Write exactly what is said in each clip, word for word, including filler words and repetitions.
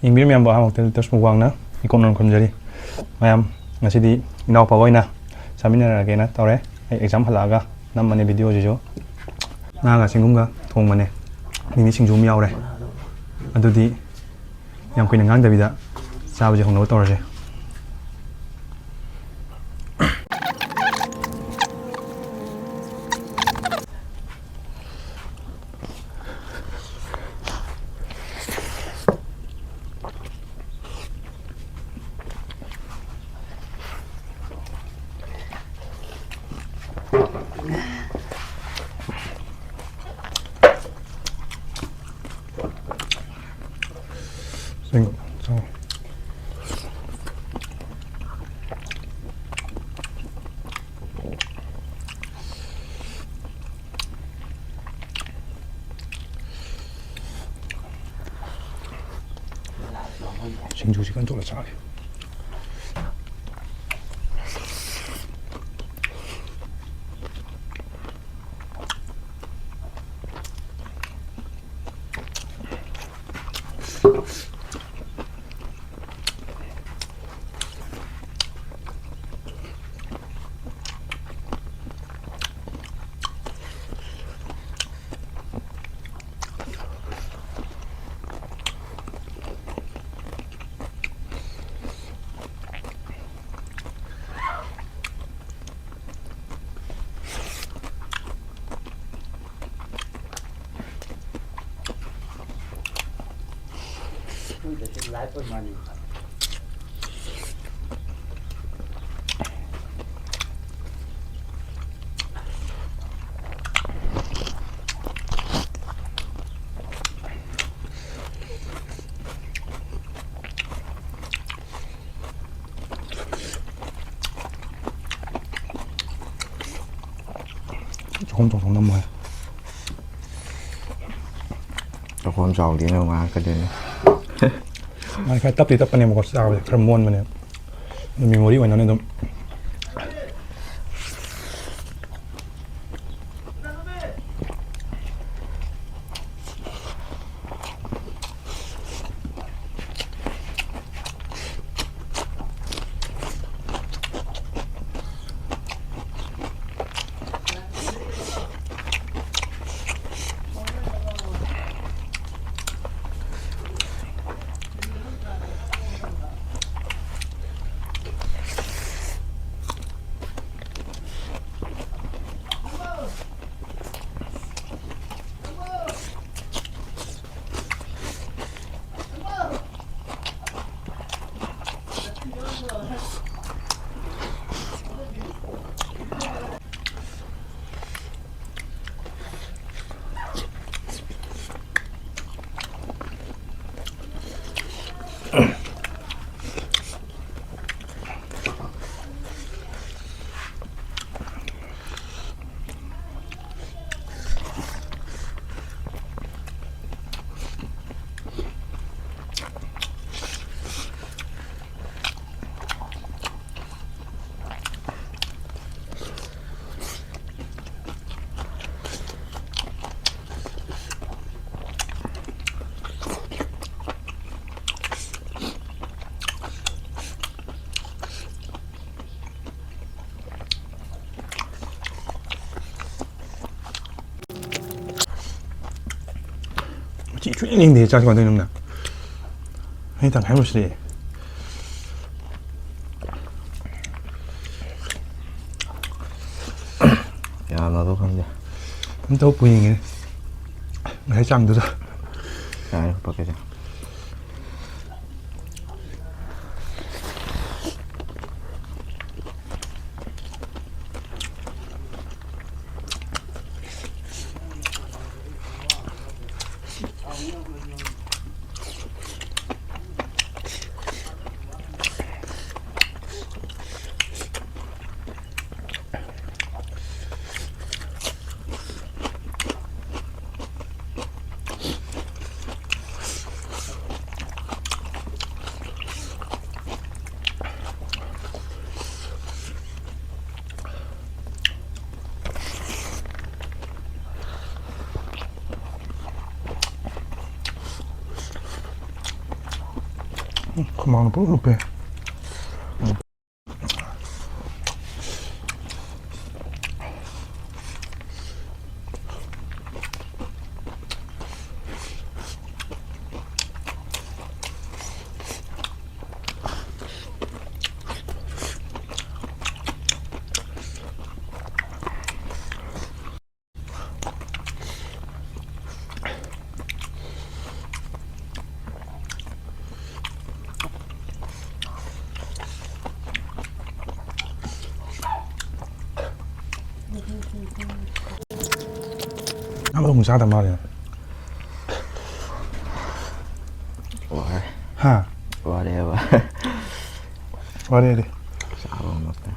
ꯌꯦꯡꯕꯤꯔꯤꯕ ꯃꯌꯥꯝꯕꯨ ꯑꯍꯥꯟꯕꯃꯛꯇ ꯂꯣꯇꯁ ꯃꯨꯛꯕꯥꯡꯅ ꯏꯀꯣꯟ ꯀꯣꯟ ꯈꯨꯔꯨꯝꯖꯔꯤ꯫ ꯃꯌꯥꯝ, ꯉꯁꯤꯗꯤ ꯏꯅꯥꯎꯄꯥ ꯑꯣꯏꯅ ꯆꯥꯃꯤꯟꯅꯔꯒꯦꯅ ꯇꯧꯔꯦ꯫ ꯑꯩ ꯑꯦꯛꯖꯥꯝ ꯍꯜꯂꯛꯑꯒ ꯅꯝꯕꯅꯦ ꯚꯤꯗꯤꯑꯣꯁꯤꯁꯨ꯫ ꯉꯥꯒ ꯆꯦꯡꯒꯨꯝꯒ ꯊꯣꯡꯕꯅꯦ꯫ ꯃꯤꯃꯤ ꯁꯤꯡꯖꯨ ꯑꯃ ꯌꯥꯎꯔꯦ꯫ ꯑꯗꯨꯗꯤ ꯌꯥꯝ ꯀꯨꯏꯅ ꯉꯥꯡꯗꯕꯤꯗ ꯆꯥꯕꯁꯦ ꯍꯧꯅꯕ ꯇꯧꯔꯁꯦ꯫ ꯁꯤꯡꯖꯨꯁꯤ ꯀꯟꯅ ꯇꯣꯠꯂ ꯆꯥꯒꯦ꯫ ꯆꯥꯛꯈꯨꯝ ꯆꯥꯎꯊꯣꯛ ꯅꯝꯃꯣ ꯍꯥꯏ꯫ ꯆꯥꯛꯈꯨꯝ ꯆꯥꯎꯗꯦꯅ ꯑꯃꯨꯛ ꯉꯥꯡꯉꯛꯀꯗꯣꯏꯅꯦ꯫ ꯃꯥꯗꯤ ꯈꯔ ꯇꯞꯇꯤ ꯇꯞꯄꯅꯦꯕꯀꯣ, ꯆꯥꯕꯁꯦ ꯈꯔ ꯃꯣꯟꯕꯅꯦ꯫ ꯑꯗꯨ ꯃꯦꯃꯣꯔꯤ ꯑꯣꯏꯅꯕꯅꯤ ꯑꯗꯨꯝ꯫ ꯃꯆꯤ ꯁꯨꯡꯌꯦꯡ ꯌꯦꯡꯗꯦ꯫ ꯆꯥꯛꯁꯤ ꯀꯃꯥꯏꯅ ꯇꯧꯔꯤꯅꯣ ꯅꯪꯅ? ꯑꯩ ꯇꯪꯈꯥꯏ ꯃꯨꯠꯁꯤꯜꯂꯛꯑꯦ꯫ ꯌꯥꯝꯅꯗꯣ ꯈꯪꯗꯦ꯫ ꯑꯝꯇ ꯎꯞꯄꯨ ꯌꯦꯡꯒꯦꯅꯦ꯫ ꯉꯁꯥꯏ ꯆꯥꯡꯗꯨꯗ꯫ ꯌꯥꯔꯦ, ꯎꯞꯄꯛꯀꯦꯁꯦ꯫ ꯎꯝ, ꯈꯨꯃꯥꯡꯅ ꯄꯨꯡꯂꯨꯞ ꯂꯨꯞꯄꯦ꯫ ꯑꯃ ꯑꯃꯨꯛ ꯆꯥꯗ ꯃꯥꯜꯂꯦ꯫ ꯋꯥꯔꯦ꯫ ꯍꯥ? ꯋꯥꯔꯦꯕ꯫ ꯋꯥꯔꯦꯗꯤ꯫ ꯆꯥꯕ ꯉꯝꯃꯛꯇ꯭ꯔꯦ꯫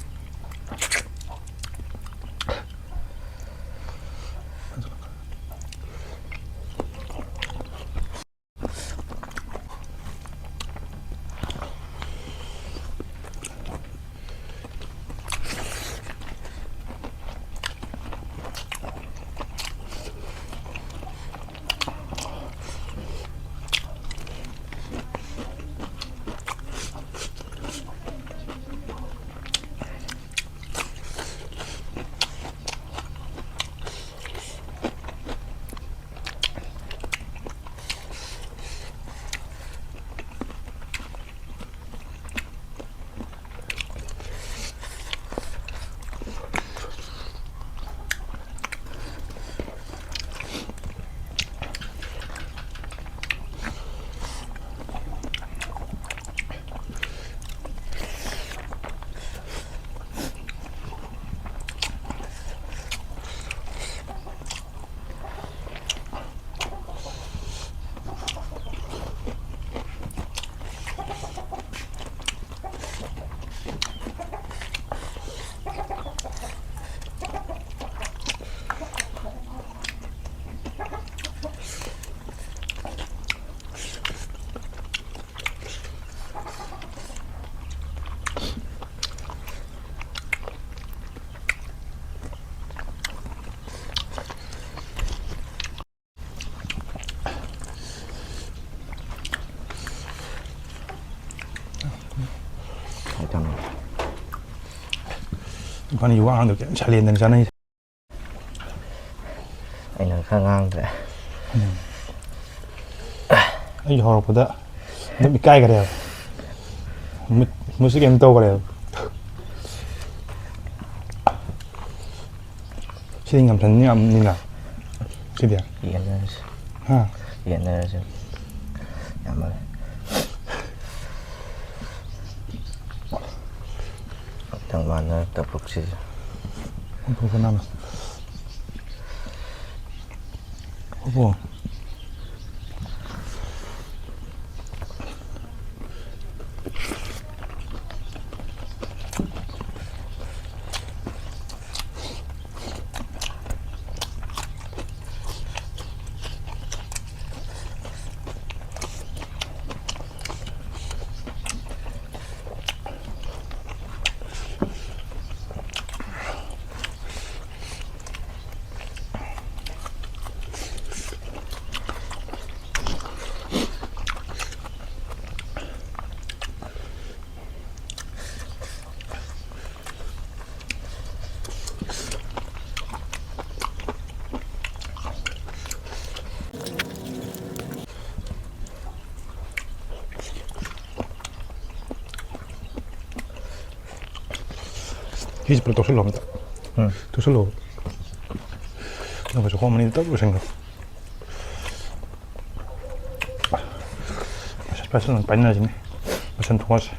ꯏꯕꯥꯅꯤ ꯋꯥ ꯉꯥꯡꯗꯕ ꯀꯌꯥꯝ ꯁꯥꯂꯦꯟꯗꯅ ꯆꯥꯅꯩꯁꯦ꯫ ꯑꯩꯅ ꯈꯔ ꯉꯥꯡꯗ꯭ꯔꯦ꯫ ꯑꯩ ꯍꯧꯔꯛꯄꯗ ꯑꯗꯨꯝ ꯏꯀꯥꯏꯈ꯭ꯔꯦꯕ꯫ ꯃꯤꯠ ꯃꯨꯠꯁꯤ ꯀꯩꯝ ꯇꯧꯈ꯭ꯔꯦꯕ꯫ ꯁꯤꯗꯤ ꯉꯝꯁꯟꯅꯤ ꯌꯥꯝꯅꯤꯅ꯫ ꯁꯤꯗꯤ꯫ ꯌꯦꯟꯅꯔꯁꯤ꯫ ꯍꯥ꯫ ꯌꯦꯟꯅꯔꯁꯤ꯫ ꯌꯥꯝꯃꯜꯂꯦ꯫ ꯈꯤꯇꯪ ꯃꯥꯟꯅꯔꯛꯇꯕ ꯂꯨꯛꯁꯤꯁꯦ꯫ ꯑꯣꯟꯊꯣꯛꯄ ꯅꯪꯅ꯫ ꯑꯣꯍꯣ꯫ ꯁꯤꯁꯦ ꯄꯨꯂꯞ ꯇꯧꯁꯜꯂꯣ ꯑꯝꯇ꯫ ꯎꯝ꯫ ꯇꯧꯁꯜꯂꯣ꯫ ꯅꯪꯒꯁꯨ ꯍꯣꯝ ꯑꯅꯤꯗ ꯇꯞ ꯂꯣꯏꯁꯟꯈ꯭ꯔꯣ꯫ ꯄꯥꯏꯁꯟ ꯊꯣꯡꯉꯁꯤ꯫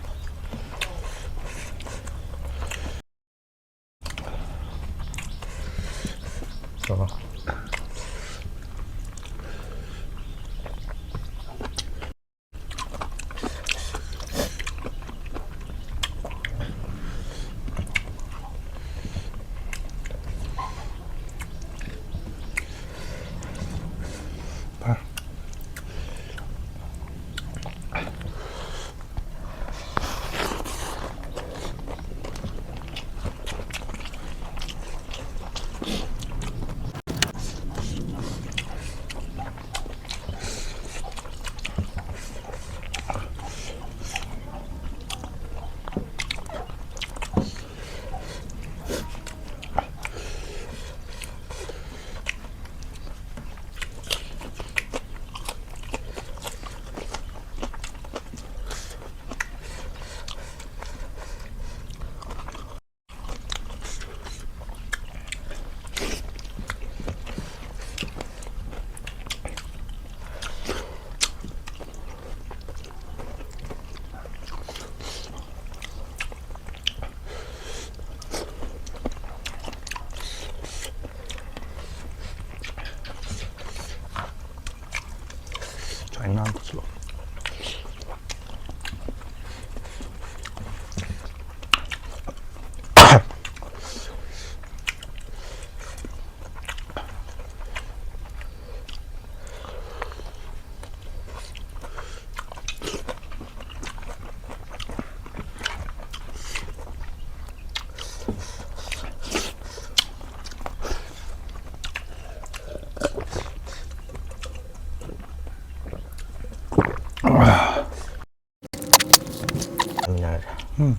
ꯎꯝ꯫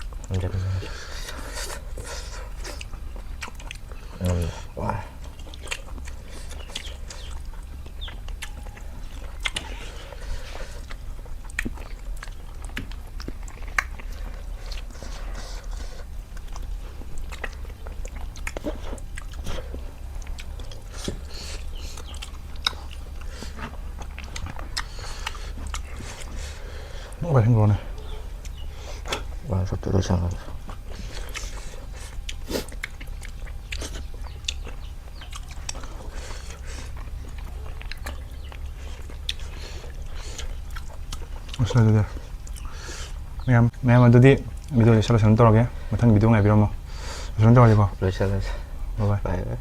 ꯎꯝ꯫ ꯅꯣꯛꯂ ꯍꯤꯡꯈ꯭ꯔꯣꯅꯦ꯫ ꯋꯥꯟ ꯁꯣꯠꯇꯨ ꯂꯣꯏꯁꯟꯈ꯭ꯔꯁꯤ꯫ ꯑꯁ ꯑꯗꯨꯗꯤ ꯃꯌꯥꯝ ꯃꯌꯥꯝ ꯑꯗꯨꯗꯤ ꯚꯤꯗꯤꯑꯣꯁꯦ ꯁꯦꯂꯦꯛꯁꯟ ꯇꯧꯔꯒꯦ꯫ ꯃꯊꯪ ꯚꯤꯗꯤꯑꯣ ꯉꯥꯏꯕꯤꯔꯝꯃꯣ꯫ ꯁꯦꯂꯦꯛꯁꯟ ꯇꯧꯔꯒꯦꯀꯣ꯫ ꯂꯣꯏꯁꯜꯂꯁꯤ꯫ ꯕꯥꯏ ꯕꯥꯏ꯫ ꯕꯥꯏ ꯕꯥꯏ꯫